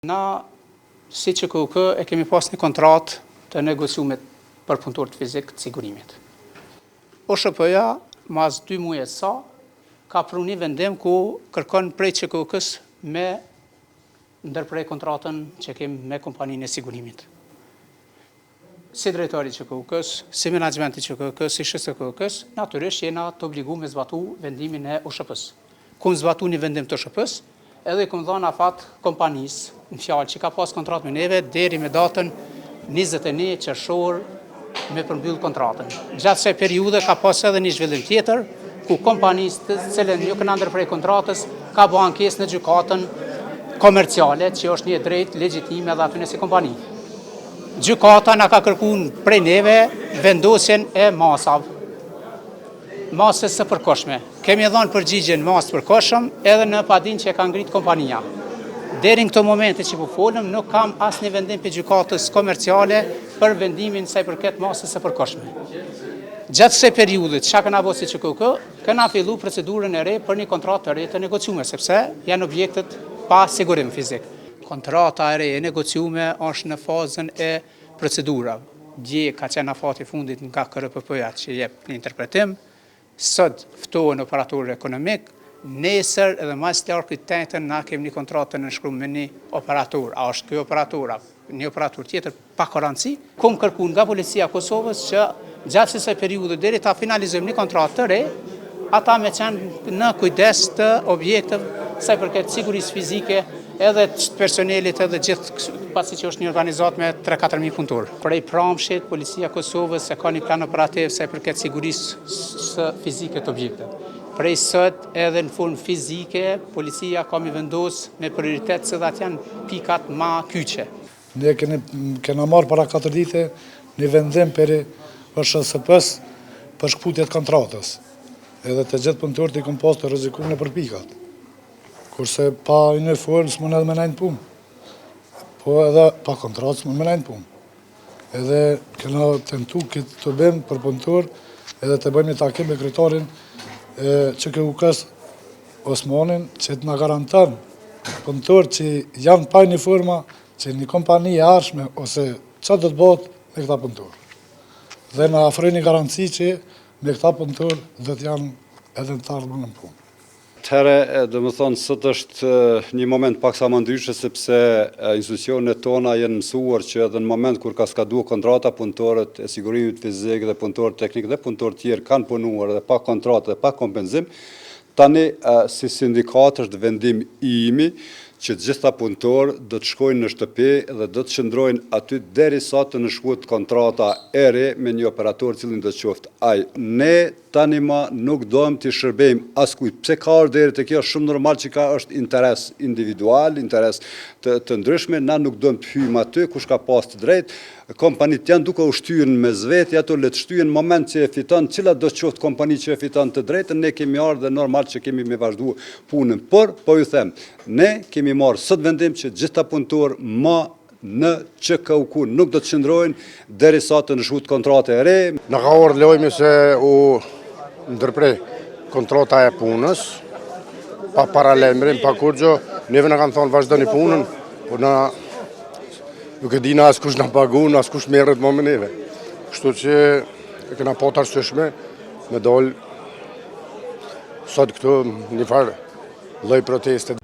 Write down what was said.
Na si QKUK e kemi pas një kontratë të negociume për punëtorët fizik të sigurimit. OSHP-ja mas dy muaj e sa ka pru një vendim ku kërkon prej QKUK-së me ndërpre kontratën që kemi me kompaninë e sigurimit. Si drejtor i QKUK-së, si menaxhment i QKUK-së, si SHSKUK-së, natyrisht jena të obligu me zbatu vendimin e OSHP-së. Kum zbatu një vendim të OSHP-së, edhe i kum dhënë afat kompanisë në fjalë që ka pas kontratë me neve deri me datën 21 qershor me përmbyll kontratën. Gjatë kësaj periudhe ka pas edhe një zhvillim tjetër, ku kompanisë të cilën ju kena ndërpre kontratës, ka bo ankesë në gjykatën komerciale, që është një e drejtë legjitime edhe atyne si kompani. Gjykata na ka kërku prej neve vendosjen e masave, masës së përkohshme. Kemi dhënë përgjigje në masë të përkohshëm edhe në padinë që e ka ngrit kompania. Deri në këto momente që po folëm, nuk kam asnjë vendim prej gjykatës komerciale për vendimin sa i përket masës së përkohshme. Gjatë kësaj periudhe, çka kena bo si QKUK, kena fillu procedurën e re për një kontratë të re të negociume, sepse janë objektet pa sigurim fizik. Kontrata e re e negociume është në fazën e procedurave. Dje ka qenë afati i fundit nga KRPP-ja që jep një interpretim, sot ftohen operatorët ekonomik, nesër edhe ma së largu të enjten na kemi një kontratë të nënshkruar me një operator. A është ky operator, a një operator tjetër, pak rëndësi. Kom kërku nga Policia e Kosovës që gjatë kësaj periudhe deri ta finalizojmë një kontratë të re, ata me qenë në kujdes të objekteve sa i përket sigurisë fizike edhe të personelit edhe gjithë pasi që është një organizatë me 3-4 mijë punëtorë. Prej pramshit, Policia e Kosovës e ka një plan operativ sa i përket sigurisë fizike të objekteve. Prej sot edhe në formë fizike, policia ka mi vendos me prioritet cilat janë pikat ma kyçe. Ne keni, kena marrë para 4 dite një vendim prej OSHP-së për shkëputje të kontratës. Edhe të gjithë punëtorët i kom pas të rrezikuar nëpër pikat. Kurse pa uniformë s'mund edhe me nejt në punë. Po edhe pa kontratë s'mund me nejt në punë. Edhe kena tentu këtë tubim për punëtor edhe të bëjmë një takim me kryetarin e QKUK-së Osmanin që të na garanton punëtorë që janë pa uniforma që një kompani e ardhshme ose ça do të bëhet me këta punëtorë. Dhe na ofroi një garanci që me këta punëtorë do të janë edhe në të ardhmen në punë. Atëherë, domethënë, sot është një moment paksa më ndryshe, sepse institucionet tona janë mësuar që edhe në moment kur ka skadu kontrata, punëtorët e sigurimit fizik dhe punëtorët teknik dhe punëtorët tjerë kanë punuar edhe pa kontratë dhe pa kompenzim, Tani, si sindikatë është vendim i imi që të gjithë punëtorë do të shkojnë në shtëpi dhe do të qëndrojnë aty derisa të nënshkruhet kontrata e re me një operator cilindo qoftë ai. Ne tani ma nuk dojmë t'i shërbejmë askujt. Pse ka ardhur deri te kjo? Shumë normal që ka është interes individual, interes të, të ndryshme, na nuk dojmë të hyjmë aty, kush ka pas të drejtë, Kompanitë janë duke u shtyrë në mes veti, ato le të shtyhen në moment që e fiton, cila do qoftë kompani që e fiton të drejtën, ne kemi ardhë dhe normal që kemi me vazhdu punën. Por, po ju them, ne kemi marrë sot vendim që gjithë punëtorë ma në QKUK nuk do të qëndrojnë derisa të nënshkruhet kontrata e re. Na ka ardhë lajmi se u ndërpre kontrata e punës, pa paralajmërim, pa kurgjo, neve na kanë thonë vazhdoni punën, por na Nuk e dina as kush na pagun, as kush merret më me neve. Kështu që e kena pa të arsyeshme me dal sot këtu një farë lloj proteste.